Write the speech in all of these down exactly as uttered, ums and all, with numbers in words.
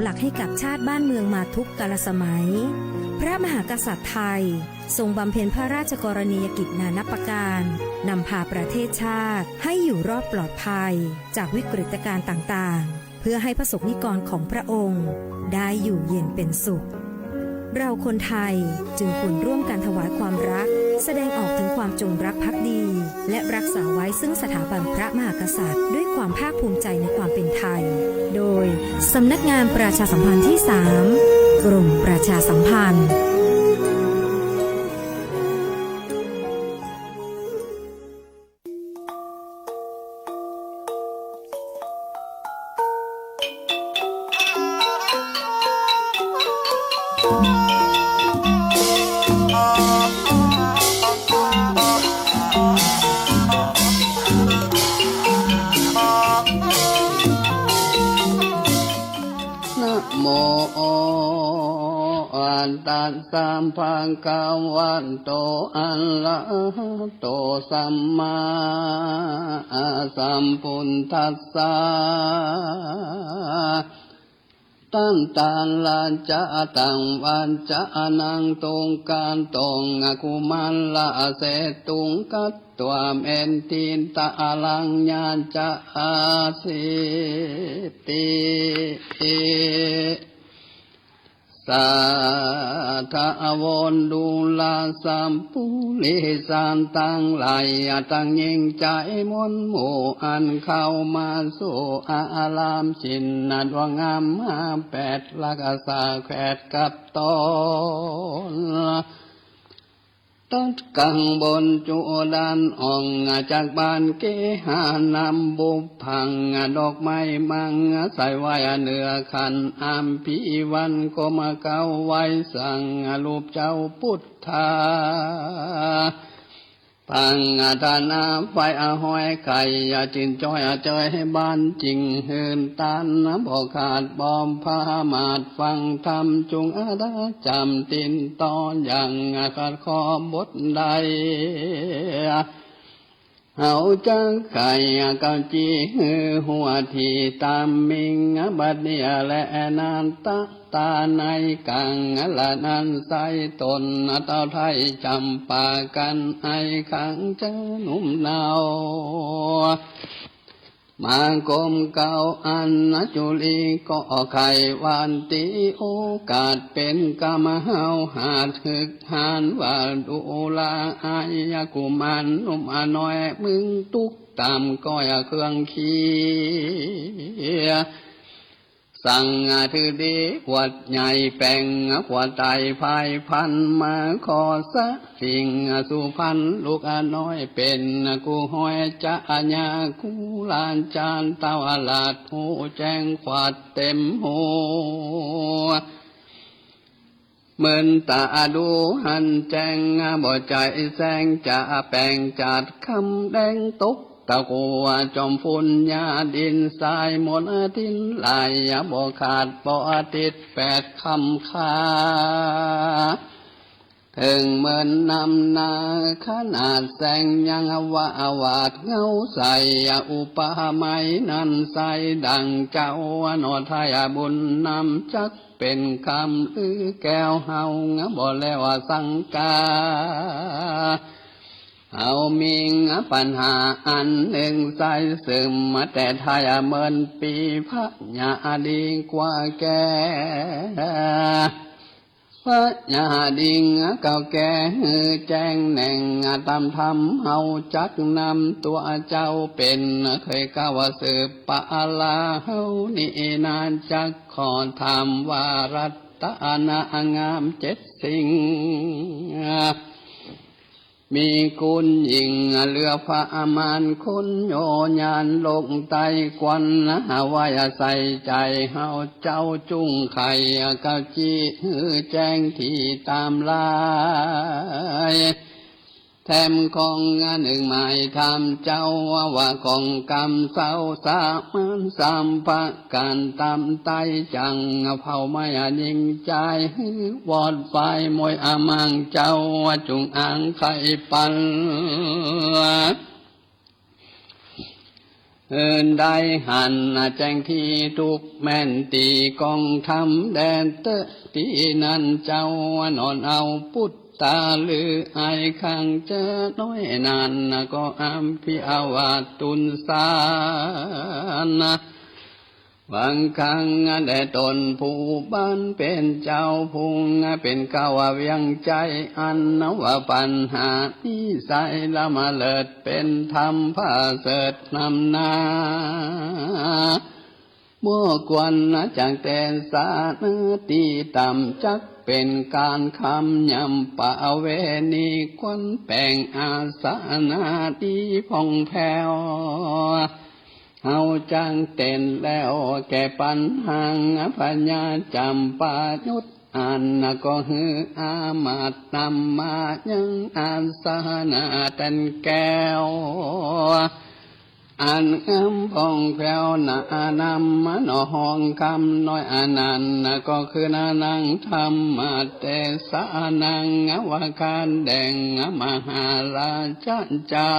หลักให้กับชาติบ้านเมืองมาทุกกาลสมัย พระมหากษัตริย์ไทยทรงบำเพ็ญพระราชกรณียกิจนานับประการ นำพาประเทศชาติให้อยู่รอดปลอดภัยจากวิกฤตการณ์ต่างๆ เพื่อให้พระสงฆ์นิกรของพระองค์ได้อยู่เย็นเป็นสุข เราคนไทยจึงควรร่วมกันถวายความรัก แสดงออกถึงความจงรักภักดี และรักษาไว้ซึ่งสถาบันพระมหากษัตริย์ ด้วยความภาคภูมิใจในความเป็นไทย โดยสำนักงานประชาสัมพันธ์ที่สาม กรมประชาสัมพันธ์ นะโม ตัสสะ ภะคะวะโต อะระหะโต สัมมาสัมพุทธัสสะ ตันตาราจะตัง วัจจะนัง ตุงกะตุง กุมารเศรษฐุง กัตวา เมตถิตารัง ยาจะอาสิติ สาธะ วอนดูราสัพปุริสะตังหลาย ตังยิ่งใจ๋มวลหมู่ อันเข้ามาสู่อารามศีลดวงงามห้าแปด รักษาแขวดกับตน ตัดกังบนจุดานอ่อง จากบานเกหา นำบุปผังดอกไม้มัง ใส่ไว้เหนือขัน อภิวันก็มาเก้าไหว้สัง รูปเจ้าพุทธา พังอาทานา ไฟอหอยไข่ อย่าจินจ้อยเจยให้บานจริง หื่นตานบ่ขาด บอมพามาดฟังธรรม จุงอาดาจำตินต่อ อย่างขัดข้อบทใด เฮาจักไขเก้าจี้หื้อหัวที ตามมิงบัดนี้แล นาตะตาในกัง ละนั้นไส้ตน เต้าไท้จำปากั๋น ไอขังเจ้าหนุ่มเนา มาก้มเก้าอันจุลี ก็ไขวันตีโอกาส เป๋นกำเฮาหาด หึกหาญว่าดูรา อายกุมารหนุ่มน้อย มึงตุ๊กต๋ามก้อยเครื่องเคีย สั่งถือดีขวดใหญ่ แป๋งขวดไตพายพัน มาขอสะสิ่งสุพรรณ ลูกน้อยเป๋นกู้ห้อย จะญากู้หลาน จานเต้าหลาด ฮู้แจ้งขวาดเต๋มหัว เหมือนต๋าดูหันแจ้ง บ่ใจ๋แสงจะแป๋ง จาดคำแดงตกตะกัว จอมฝุ่นหญ้าดินทราย มลทินไหลบ่ขาด บ่ติดแปดค่ำคา เถิงเหมือนน้ำนา ขนาดแสงยังว่าอาวาด เงาใสอุปไมยนั้น ใสดั่งเจ้าหน่อไท้บุญนำ จักเป๋นคำลือแก้วเฮา บ่แลว่าสังกา เฮามีปัญหาอันนึ่ง ใสสืบมาแต่ไท้เมินปี พญาดีกว่าแก่ พญาดีเก่าแก่ หื้อแจ้งแหน่งต๋ามธรรม เฮาจักนำตั๋วเจ้าเป๋น เคยกล่าวว่าสืบปะอาลาเฮานี้นา จักขอถามว่ารัตนางามเจ็ดสิ่ง มีคุณยิ่งเหลือพระมาร คนโยญานโลกไต้ ควรหาไว้ใส่ใจ๋ เฮาเจ้าจุ่งไขเก้าจี้ หื้อแจ้งทีต๋ามลาย แถมของนึ่งหมายถามเจ้า ว่าของกำเศร้าสามัญสามประก๋าน ต๋ามไต้จั่งเผาไหม้ยิ่งใจ๋ หื้อวอดไฟมวยอมัง เจ้าจุ่งอ้างไขปัน เอิ้นได้หันแจ้งตี้ถูกแม่นตี้กองธรรมแลเต๊อะ ตี้นั้นเจ้าหนอนเอาปุตตาฤๅยัยข้างเจ้าน้อยนั้นก็อภิวาทตุนสาร บางครั้งแด่ตนผู้บันเป๋นเจ้า ผู้เป๋นเกล้าเวียงใจ๋ อันว่าปัญหานี้ใสล้ำเลิศ เป๋นธรรมประเสริฐนำหน้า บ่ควรจักแต่สาตี้ต่ำ จักเป๋นก๋านคำย่ำประเวณีควรแป๋งอาสนะตี้ผ่องแผ้ว เฮาจักเต้นแล้วแก่ปันหัง พญาจ๋ำปายุทธ อันก็หื้ออามาตย์นำมายังอาสนะแตนแก้ว อันงามผ่องแผ้วหนานำมาหนอห้องคำน้อยอันนั้นก็คือหนานางธรรมเตสนา ว่าก๋านแด่งมหาราชเจ้า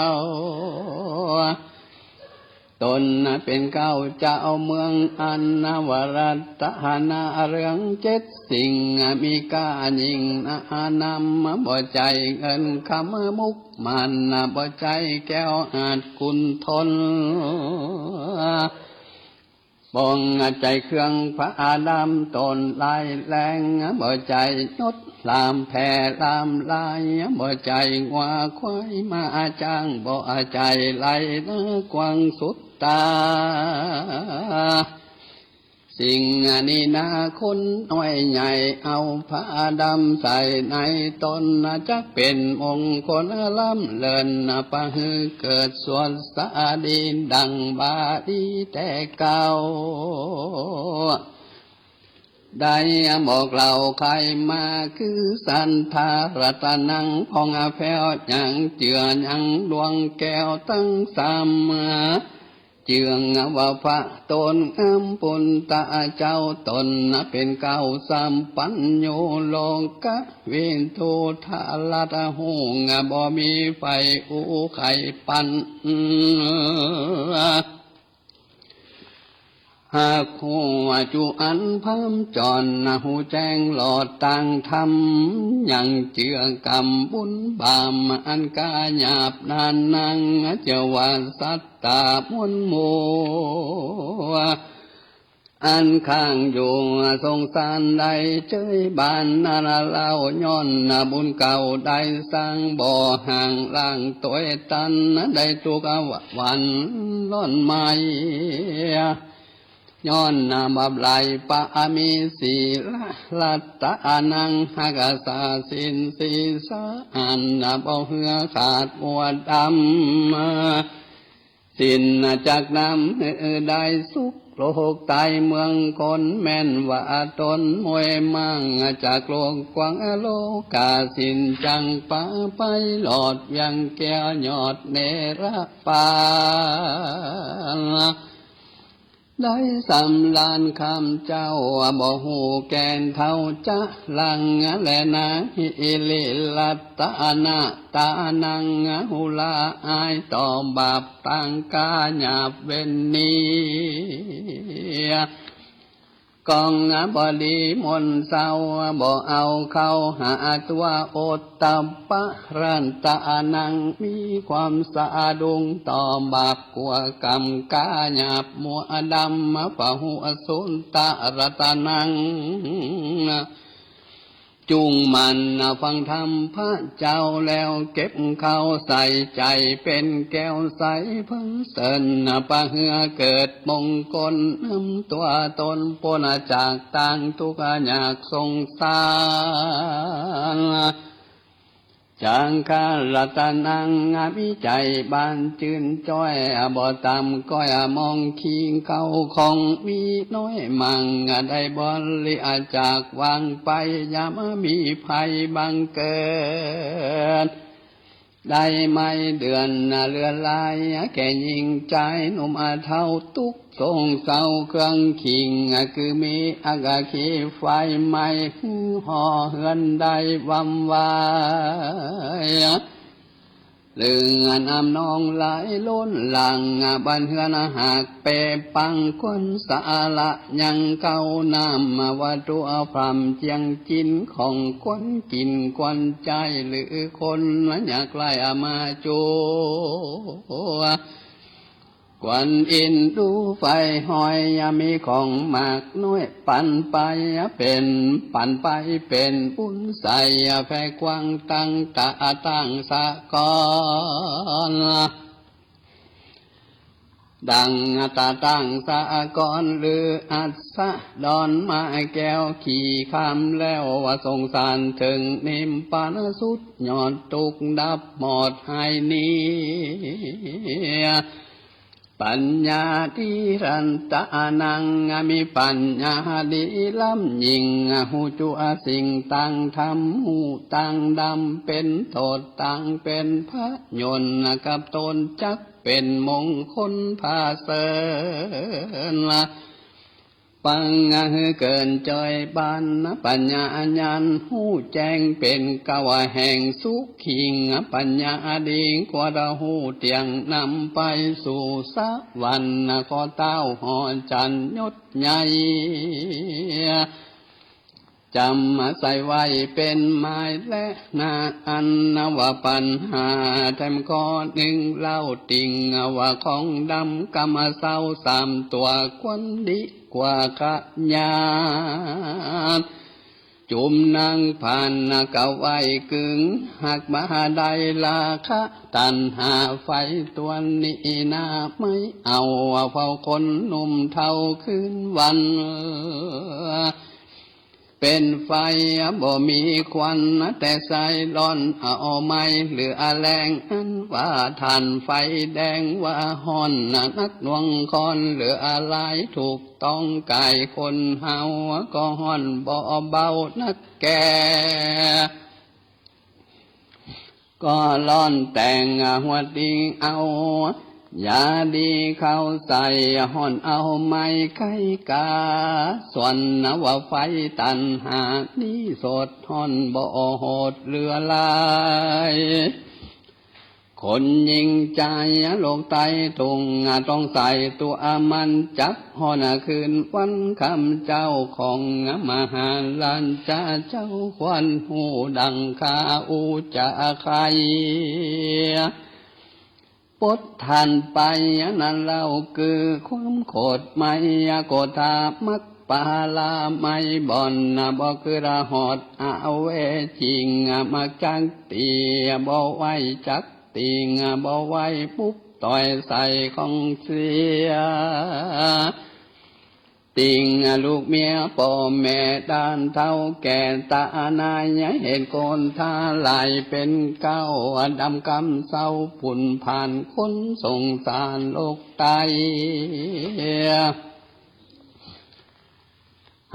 ตนเป๋นเกล้าเจ้าเมือง อันว่ารัตนาเรืองเจ็ดสิ่ง มีก้ายิ่งหนานำ บ่ใจ้เงินคำมุกมัน บ่ใจ้แก้วอาจขุนทน บ่ใจ้เครื่องประดับตนลายแรง บ่ใจ้ยศลามแผ่ลามลาย บ่ใจ้งัวควายม้าจ๊าง บ่ใจ้ไล่นากวางสุดต๋า สิ่งนี้นาคนน้อยใหญ่ เอาประดับใส่ในตน จักเป๋นมงคลล้ำเลิศ ประหือเกิดสวัสดีดังบาลีแต่เก่า ได้บอกเล่าใคร่มาคือสัทธารัตนัง ผ่องแผ้วยังเจื้อยังดวงแก้วตึงสาม เจื้องว่าพระต๋นงามปุตตะเจ้า ตนเป๋นเกล้าสัพพัญญู โลกวิทูตรัสฮู้ บ่มีใผอู้ใค่ปัน หากฮู้ว่าจุอันพร่ำจ๋อน ฮู้แจ้งหลอดตางธรรม ยังเจื้อกำบุญบาปอันก๋าหยาบหนานาง เจื้อว่าสัตตามวลหมู่ อันค้างอยู่สงสารได้เจยบานนาเล่า ย้อนบุญเก่าได้สร้าง บ่ห่างล้างตวยตัน ได้ทุกวันร้อนไหม้ ย้อนบาปหลายปะมีศีลรัตนัง ฮักษาศีลสี่สะอาด บ่หื้อขาดมัวดำ ศีลจักนำหื้อได้สุขโลกใต้เมืองคน แม่นว่าต๋นมวยมั่งจากโลกกว้างโลกา ศีลจักปาไปหลอดเวียงแก้วยอดเนรปาน ได้สำราญคำเจ้า บ่ฮู้แก่นเฒ่าจะลังแลนา หิริรัตนะตานัง ฮู้ละอายต่อบาปตางก๋าหยาบเว้นนี้ กองบดีมนต์เศร้า บ่เอาเข้าหาตั๋ว โอตตัปปะรัตนัง มีความสะดุ้งต่อบาป กั๋วกรรมก๋าหยาบมัวดำ ปะหุสุตตะรัตนัง จุ่งหมั้นฟังธรรมพระเจ้าแล้ว เก็บเข้าใส่ใจ๋เป๋นแก้วใสเพิ่งเสิน ปะหื้อเกิดมงคลนำตั๋วต๋น ป๊นจากตางตุ๊กข์ยากสงสาร จังคารัตนัง มีใจ๋บานจื้นจ้อย บ่ต่ำก้อยมองคิงเข้าของ มีน้อยมั่งได้บริจาควางไป ยามมีภัยบังเกิด ได้ไหม้เดือนเลือดไหล แก่ญิงจายหนุ่มเฒ่า ตุ๊กข์โศกเศร้าเครื่องคิง คือมีอัคคีไฟไหม้ หื้อหอเฮือนได้วำวาย เรื่องน้ำนองไหลล้นหลั่ง บ้านเฮือนหากเปปัง ควรสละยังเก่า น้ำวัตถุพร่ำเจียงจิ๋น ของควรกิ๋นควรใจ๊ หรือคนยากไร้มาจั๊ว ควรอินดูใฝ่ฮอย มีของมากน้อย ปันไปเป๋น ปันไปเป๋นบุญใส แผ่กว้างตั้งตาตั้งสะกอน ดังตาตั้งสะกอน หรืออัสดรมาแก้ว ขี่ข้ามแล้วว่าสงสาร เถิงนิพพานสุดยอด ตุ๊กข์ดับหมดหายหนี ปัญญาดีรัตนานัง มีปัญญาดีล้ำยิ่ง ฮู้จักสิ่งต่างธรรม ฮู้ต่างดำเป๋นโต้ษ ต่างเป๋นประโยชน์ กับต๋นจักเป๋นมงคลผาเสริญ ปังหื้อเกินเจยบาน ปัญญาญาณฮู้แจ้งเป๋นเกล้า แห่งสุขี ปัญญาดีกว่าฮู้เตี้ยง นำไปสู่สวรรค์ ขอต้าวหอจันทร์ยศใหญ่ จ๋ำใส่ไว้เป๋นหมายแลนา อันว่าปัญหาแถมข้อนึ่งเล่า ติ่งว่าของดำกำเศร้าสามตั๋ว ควรดีกว่าขยาด จุ่มนางผ่านกะไว้กึ่ง หากบ่ได้ราคะตัณหา ไฟตั๋วนี้นาไม่เอา เฝ้าคนหนุ่มเฒ่าคืนวัน เป๋นไฟบ่มีควัน แต่ใส้ร้อนเอาไหม้ หรือแรงอันว่าถ่าน ไฟแดงว่าฮ้อนนักหน่วงคอน หรืออะไรถูกต้องกายคนเฮา ก็ฮ้อนบ่เบานักแก่ ก็ร้อนแต่งหัวติ่งเอา ยาดีเข้าใส่ ฮ้อนเอาไหม้ไข้กา ส่วนว่าไฟตัณหานี้สดฮ้อนบ่โหดเหลือหลาย คนหญิงใจ๋โลกใต้ทุ่ง ต้องใส่ตั๋วมันจักฮ้อนคืนวันค่ำ เจ้าของมหาราชาเจ้าควรฮู้ดังข้าอู้จะไข ปดถ่านไปนั้นเล่า คือความโขดไหม้ โกธามักปาลาไหม้บ่อน บ่คือละหอดอเวจี มักจักตี้บ่ไหวจัก ติ่งบ่ไหวปุ๊บต่อยใส่ของเสีย ติ่งลูกเมียป้อแม่ด้านเฒ่าแก่ต๋านาย เหตุโกธาหลายเป๋นเก้า ดำกำเศร้าผุนผ่านคนสงสารโลกใต้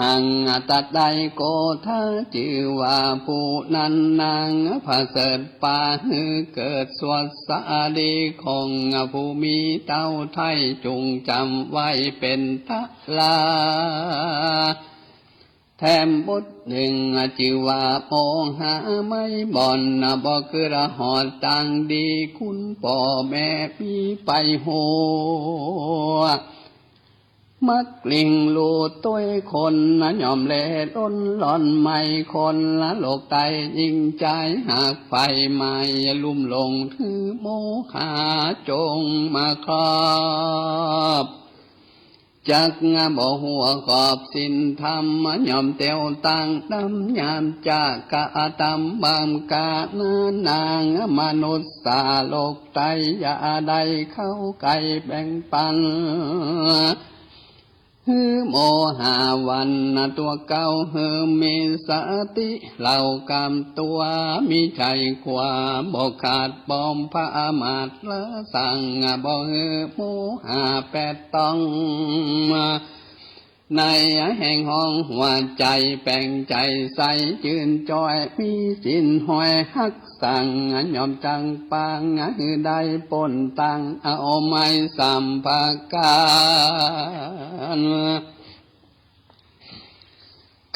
หังตัดได้โกธาจื้อว่าผู้นั้นนาง ประเสริฐปาหื้อเกิดสวัสดีของผู้มีเต้าไท้ จุ่งจ๋ำไว้เป๋นตะลา แถมบทนึ่งจื้อว่าโมหะไหม้บ่อน บ่คือละหอดตางดี คุณป้อแม่มีไปฮู้ มักลิ่งลู่ตวยคน ย่อมแลล้นร้อนไหม้คน โลกใต้หญิงใจ๋หากไฟไหม้ลุ่มหลง หื้อโมหะจงมาครอบ จักบ่ฮู้ขอบศีลธรรม ย่อมเตียวตางดำ ย่อมจะกระตำบาปกา นานางมนุษย์สาโลกใต้ อย่าได้เข้าใก้แบ่งปัน หื้อโมหะหวั่นตั๋วเก่า หื้อมีสติเล่ากำตั๋ว มีใจ๋กลัวบ่ขาด ป้อมพระอำมาตย์ละสั่ง บ่หื้อโมหะแปดต้อง ในแห่งห้องหัวใจ๋ แป๋งใจ๋ใสจื้นจ้อย มีศีลห้อยฮักสั่ง ย่อมจักปางหื้อได้ป๊นตาง เอาไหม้สามประก๋า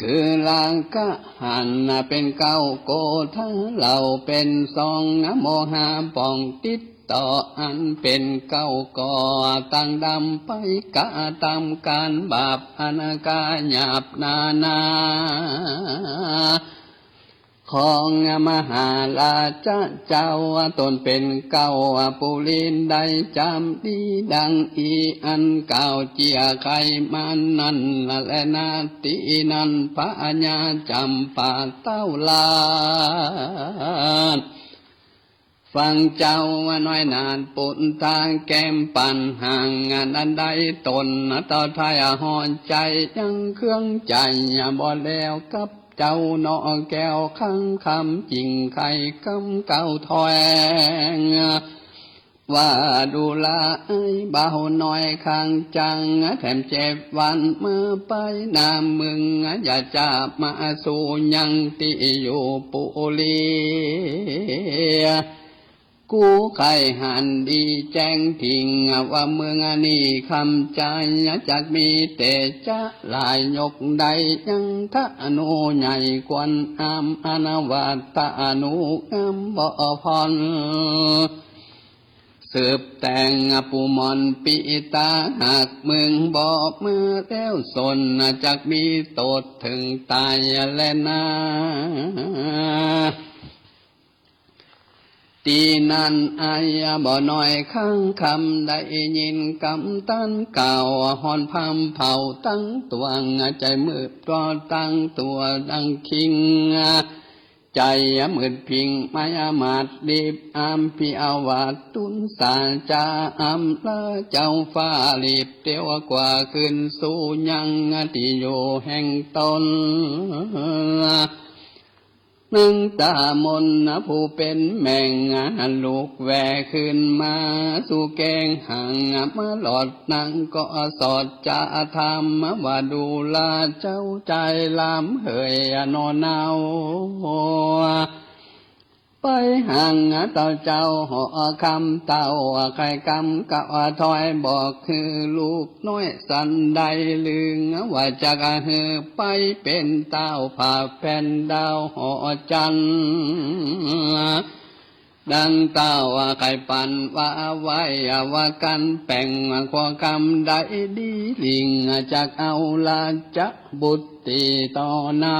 ร คือราคะหันเป๋นเก้าโกฏา เหล่าเป๋นสอง โมหะป่องติดต่ออันเป๋นเก้าก่อ ตั้งดำไปกระตำก๋านบาปอันก๋าหยาบนานา ของมหาราชะเจ้า ต๋นเป๋นเก้าปุรินทร์ได้จำดีดังอี้ อันกล่าวเจียไขมันนั้นแลนา ตี้นั้นพญาจำปาเต้าราช ฟังเจ้าน้อยนาฏปุตตะแก้มปันหัง อันใดต๋นเต้าไท้ห่อใจ๋ยังเคืองใจ๋บ่แล้วกับเจ้าหนอ แก้วคังคำ จึงไขกำกล่าวถ้อย ว่าดูราอ้ายบ่าวน้อยคังจัง แถมเจ็ดวันเมื่อไปนาเมือง อย่าจะมาสู่ยังตี้อยู่ปุรี กูใค่หันดีแจ้งถิง ว่าเมืองนี้คำใจ๋ จักมีเตจ๊ะหลาย ยกได้ยังธนูใหญ่ควรอาม อนวาตะอนุงามบ่ผ่อน สืบแต่งปุมรปิตา หากมึงบ่มาแล้วสน จักมีโตษเถิงต๋ายแลนา ตี้นั้นอ้ายบ่าวน้อยคังคำ ได้ยินกำตันกล่าว ฮ้อนผามเผาตังตวง ใจ๋มืดร้อนตังตั๋วดังคิง ใจ๋มืดผิงไม้อามาตย์ รีบอำพิอาวาสตุนสาจา อำลาเจ้าฟ้า รีบเตียวกว่าคืนสู่ยังตี้อยู่แห่งต๋น นางตามนผู้เป๋นแม่ง ลุกแว่คืนมาสู่แก้งหัง มาหลอดนางก็สอดจะถาม ว่าดูราเจ้าใจ๋ลำเหยหนอเนา ไปหังเต้าเจ้าหอคำ เต้าไขกำกล่าวถ้อย บอกหื้อลูกน้อยสันใด ลึงว่าจักหื้อไปเป๋นเต้าผาแผ่นดาวหอจันทร์ ดังเต้าไขปันว่าไว้ ว่ากั๋นแป๋งครัวคำได้ดี ลิงจักเอาราชบุตรีต่อเนา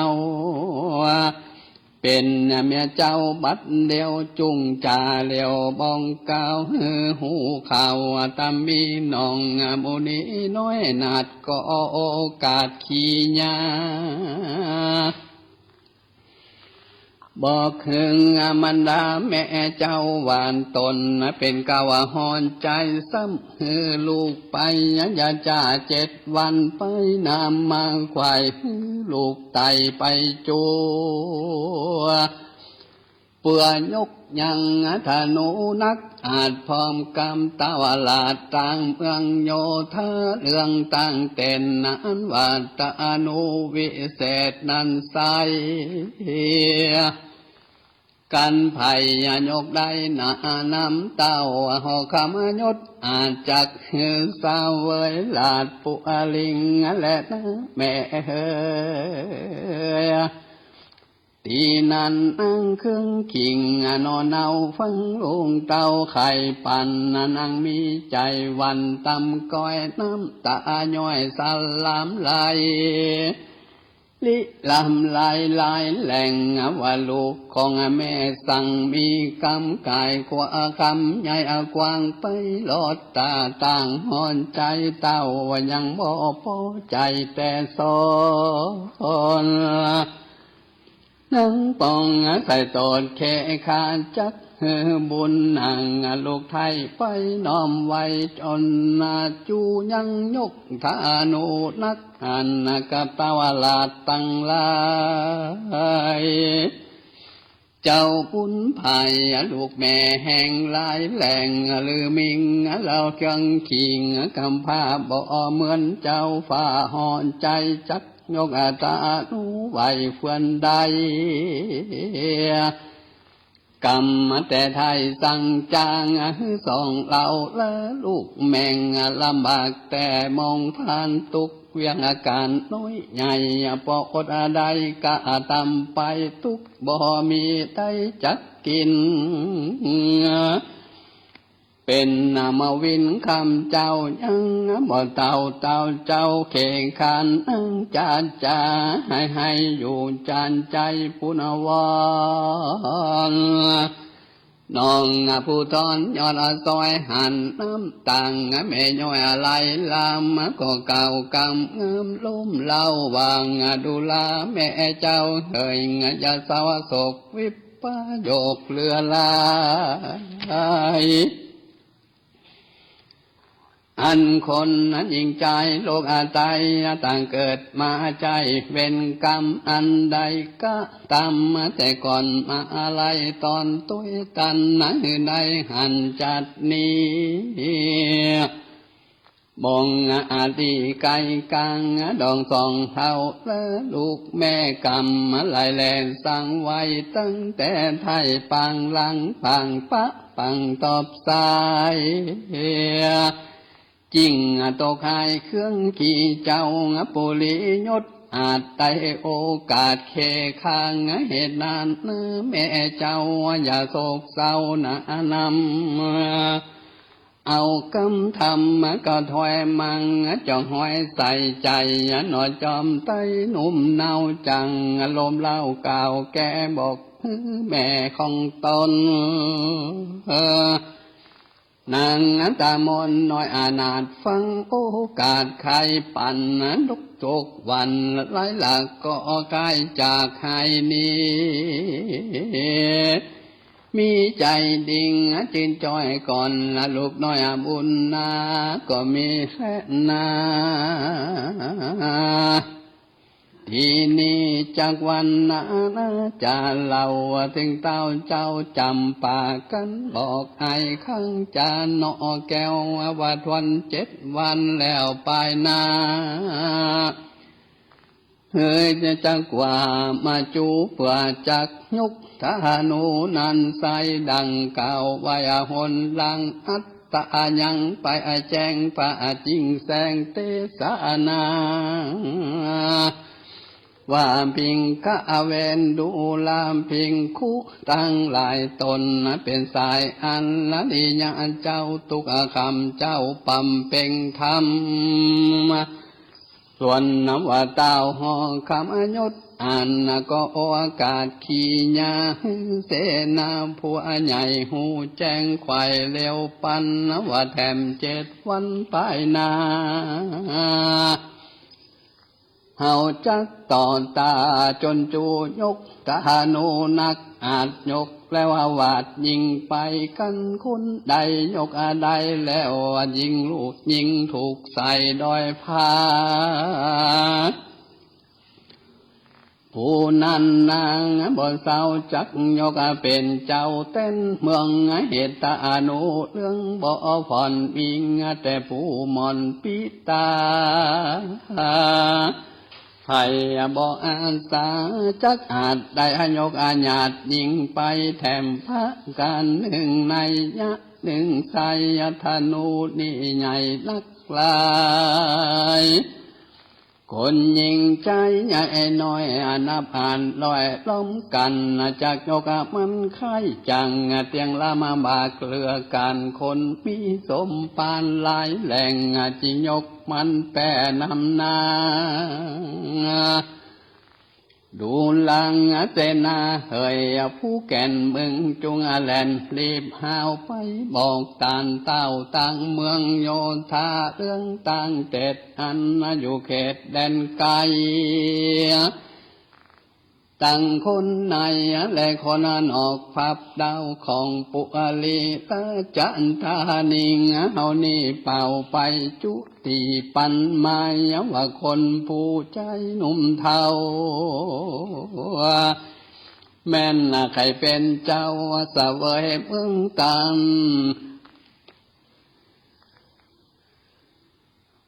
เป๋นเมียเจ้าบัดเดียวจุ่งจ่าเร็ว บ้องกล่าวหื้อฮู้ข่าว ต๋ามมีน้องมุนีน้อยนาฏ ก็โอกาสขี้ยา บอกเถิงมารดาแม่เจ้าหวานต๋น เป๋นเก้าฮ้อนใจ๋ ซ้ำหื้อลูกไป อย่าจ้าเจ็ดวันไป นำมาควายหื้อลูกไต่ไปจั่ว เปื้อยกยังธนูนักอาจ พร้อมกำเต้าราช ตางเมืองโยธา เรื่องตางเต้นนั้น ว่าธนูวิเศษนั้นใส กั๋นภัยยกได้หนานำ เต้าหอคำยศอาจจักหื้อเสวยราชปุริงแลนาแม่เหย ตี้นั้นนางเคืองขิงหนอเนา ฟังลุงเต้าไขปัน นางมีใจ๋หวั่นตำก้อย น้ำต๋าย้อยสะหลามไหล ลิลำไหลหลายแหล่ง ว่าลูกของแม่สั่ง มีกำก๋ายครัวคำ ใหญ่กว้างไปหลอดต๋า ตางฮ้อนใจ๋ เต้ายังบ่ปอใจ๋แต่สอน นางป้องใส่ตอดแค่ขา จักหื้อบุญนางลูกไท้ไปน้อมไหว้ จ๋นนาจูยังยกธนูนัก อันกับเต้าราชตังหลาย เจ้าบุญภัยลูกแม่แห่งหลายแหล่ง ลือมิงเล่าเคืองขิง กำพร้าบ่เหมือนเจ้าฟ้าฮ้อนใจ๋ จัก ยกธนูไหว้เฟื่อนได้ กำแต่ไท้สั่งจ๋างหื้อสองเล่า และลูกแม่งลำบากแต่มองผ่านตุ๊กข์ เวียงอาก๋านน้อยใหญ่ ปออดได้กระตำไป ตุ๊กบ่มีได้จักกิ๋น เป๋นนามวินคำเจ้า ยังบ่เฒ่าเต้าเจ้า เข่งขันอังจาจา ให้ ให้อยู่จานใจ๋ปุ้นวอน น้องผู้ตอนยอดสอยหันน้ำตัง แม่ย้อยไหลลำ ก็เก่ากำงามล้มเล้า วางดูลาแม่เจ้าเหย อย่าเศร้าโศกวิปโยคเลือหลาย อันคนหญิงจายโลกอาไตย ตั้งเกิดมาใจ้เวรกรรมอันใดกระตำ แต่ก่อนมาอาลัยต๋อนตวยตัน หื้อได้หันจัดนี้ บ่งอาตีไกลกลาง ดองสองเท่าและลูกแม่กำ ไหลแลสั่งไว้ตั้งแต่ไท้ปางหลัง ปางปะปางตอบสาย จิ่งตกหายเครื่องขี่เจ้า ปุริยศอาจได้โอกาสเคคาง เหตุนั้นแม่เจ้าอย่าโศกเศร้าหนานำ เอากำธรรมก็ถ้อยมั่ง จงห้อยใส่ใจ๋ หน่อจอมไต้หนุ่มเนาจัง ลมเล้ากล่าวแก้บอกแม่ของตน นางตามนน้อยอนาถฟังโอกาสไขปั๋น ทุกๆ วันหลายหลักก็ไกลจากหายหนี มีใจ๋ดิ่งจื้นจ้อยก่อน ลูกน้อยบุญนาก็มีแลนา ทีนี้จักวันนานาจะเล่า เถิงเต้าเจ้าจ๋ำปากั๋นบอก ไอ้ข้างจาเนาะแก้ว ว่าทวนเจ็ดวันแล้วไปนา เฮยจะจักว่ามาจูเปื้อจักยกธนูนั้นใส่ ดังกล่าวไว้หนหลัง อัตตายังไปแจ้งพระจิ่งแสงเตสนา ว่าภิกขะเวรดูราภิกขุตังหลายต๋น เป๋นสายอันอริยะเจ้า ตุ๊กคำเจ้าบำเพ็งธรรม ส่วนนวตาวหอคำยศอันก็โอกาสขี่ยา เสนาผู้ใหญ่ฮู้แจ้งไขว่เร็วปั๋น ว่าแถมเจ็ดวันไปนา เฮาจักต่อต้านจนจูยกธนูนัก อาจยกแล้วว่าหวาดยิ่งไปกั๋น คนใดยกได้แล้วยิ่งลูกยิ่งถูกใส่ด้อยพา ผู้นั้นนางบ่เศร้าจักยกเป๋นเจ้าแต้นเมือง เหตุธนูเรื่องบ่ผ่อนมิง แต่ผู้หม่อนปิตา ใผบ่อาสาจักอาจได้ยกอาญาติยิ่งไปแถมพระกั๋น นึ่งนัยยะนึ่งไสยธนูนี้ใหญ่นักหลาย คนยิ่งใจ๋ใหญ่น้อยนับอ่านร้อยล้อมกั๋น จักยกมันไข้จัง เตียงลำบากเหลือกั๋น คนมีสมภารหลายแหล่ง จิยกมันแป้นำหน้า ดูหลังเสนาเหย ผู้แก่นเมืองจุงแล่นรีบฮาวไปบอกต้านเต้าตังเมืองโยธา เรื่องตังเจ็ดอันอยู่เขตแดนไกล ตังคนในและคนนอก พับดาวของปุริตะจันทานิง เฮานี้เป่าไปจุติปันหมาย ว่าคนผู้ใจ๋หนุ่มเฒ่า แม่นใค่เป๋นเจ้าเสวยเมืองตัง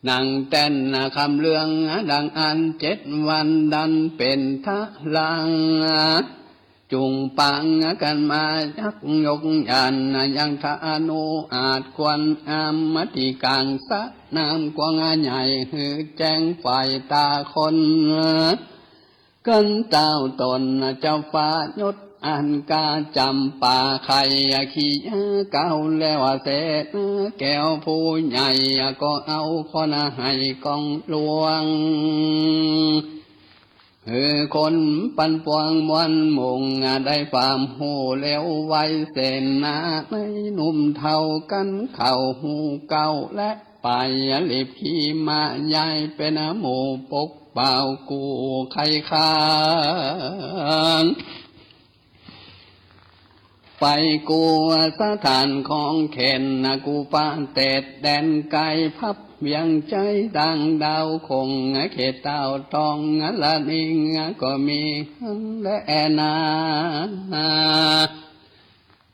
นั่งแต้นคำเรื่องดังอั้นเจ็ดวัน ดันเป๋นทะลัง แถ จุ่งปังกั๋นมายักยกหยันต์ ยังธนูอาจควรอำ ตี้ก๋างสะน้ำกว้างใหญ่ หื้อแจ้งไฟต๋าคน เกินเต้าต๋นเจ้าฟ้ายศอันกล้า จ๋ำป๋าไข่ขี้ยาเก่าแล้วเสนา แก้วผู้ใหญ่ก็เอาคนหื้อกองหลวง หื้อคนปันปวงมวลหมู่ ได้ความฮู้เร็วไว เสนาในหนุ่มเฒ่ากั๋นเข้าฮู้เก่า และไปรีบขี่ม้าย้ายเป๋นหมู่ปกเป๋ากู้ไข่ข้าง ไปกู้สถานของเขน กู้ประเทศแดนไกล พับเวียงจันทน์ต่างดาวคง เขตเต้าทองละนิง ก็มีหั้นแลนา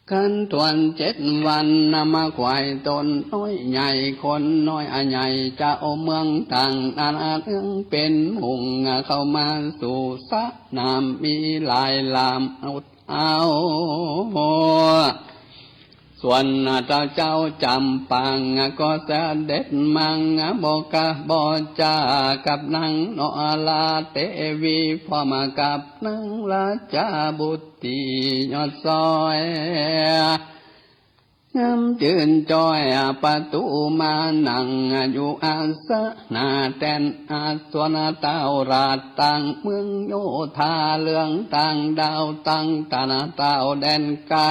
คันถ้วนเจ็ดวัน มาขวายต๋นน้อยใหญ่ คนน้อยใหญ่เจ้าเมืองต่าง นั้นเรื่องเป๋นมุ่ง เข้ามาสู่สนาม มีหลายลำอด เอา ส่วนเจ้า เจ้าจ๋ำปังก็เสด็จมา บอกกับบอกจ๋ากับนางนราเทวี พร้อมกับนางราชบุตรียอดซ้อย งามจื้นจ้อยประตู๋มา นั่งอยู่อาสนะแต้นอาสนะ เต้าราชต่างเมืองโยธา เรื่องต่างดาวต่างต้าน เต้าแดนไกล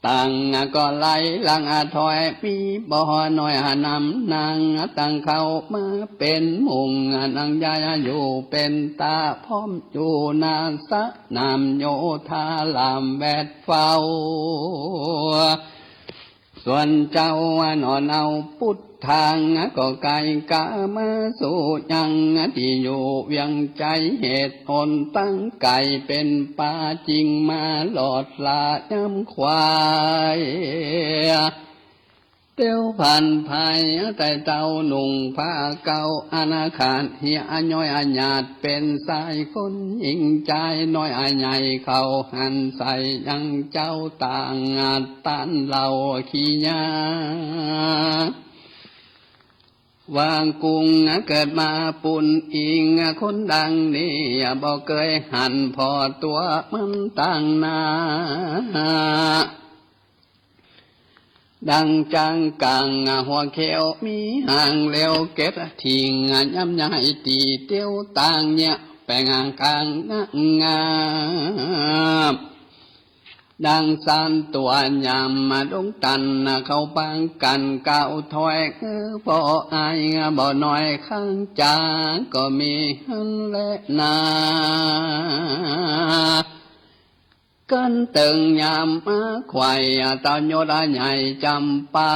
ต่างก็ไหลหลังถอย มีบ่น้อยนำนาง ต่างเข้ามาเป๋นมุ่ง นางใหญ่อยู่เป๋นต๋า พร้อมอยู่หน้าสนามโยธา ลามแวดเฝ้า ส่วนเจ้าหนอเนาปุทธัง ก็ไกลกามาสู่ยัง ตี้อยู่เวียงจันทน์ เหตุหนตั้งไกล เป๋นป่าจิ่งมาหลอดลาย้ำขวาย เตียวผ่านภายใต้เต้านุ่งผ้าเก่า อันขาดเหียย้อยหยาด เป๋นสายคนหญิงจาย น้อยใหญ่เข้าหันใส่ยังเจ้าต่าง ต้านเหล่าขี้ยา ว่ากุ้งเกิดมาปูนอิง คนดังนี้บ่เกยหัน ผ่อตั๋วมันตั้งหน้า ดังจ๊างก๋างหัวเขียว มีหางเล็วเก็ดถิง ย้ำย้ายตี้เตียวต่างเนี่ย แป๋งกลางงาม ดังสานตั๋วยามดงตัน เข้าปางกั๋นก้าวถอย เออ บ่อายบ่น้อย ข้างจ๋าก็มีหั้นแลนา กันเติ่งยามมาขวาย เต้ายอดใหญ่จ๋ำปา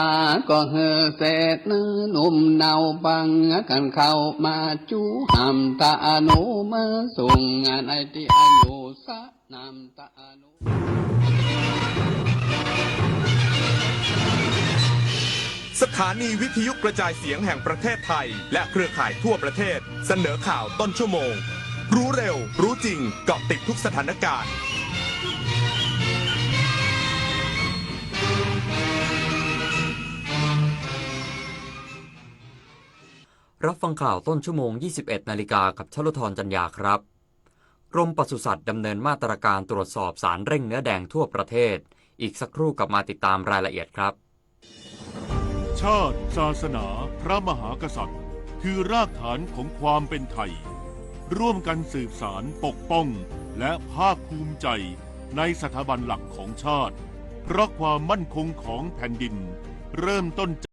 ก็หื้อเสนาหนุ่มเนาบังกั๋นเข้ามา จู๋ห้ามตาอนุมาสุง ในตี้อายุสะ นำตาอนุ สถานีวิทยุกระจายเสียงแห่งประเทศไทย และเครือข่ายทั่วประเทศ เสนอข่าวต้นชั่วโมง รู้เร็ว รู้จริง เกาะติดทุกสถานการณ์ รับฟังข่าวต้นชั่วโมง ยี่สิบเอ็ดนาฬิกา กับชลุธร จันยาครับ กรมปศุสัตว์ดำเนินมาตรการตรวจสอบสารเร่งเนื้อแดงทั่วประเทศ อีกสักครู่กลับมาติดตามรายละเอียดครับ ชาติ ศาสนา พระมหากษัตริย์ คือรากฐานของความเป็นไทย ร่วมกันสืบสานปกป้อง และภาคภูมิใจในสถาบันหลักของชาติ เพราะความมั่นคงของแผ่นดิน เริ่มต้น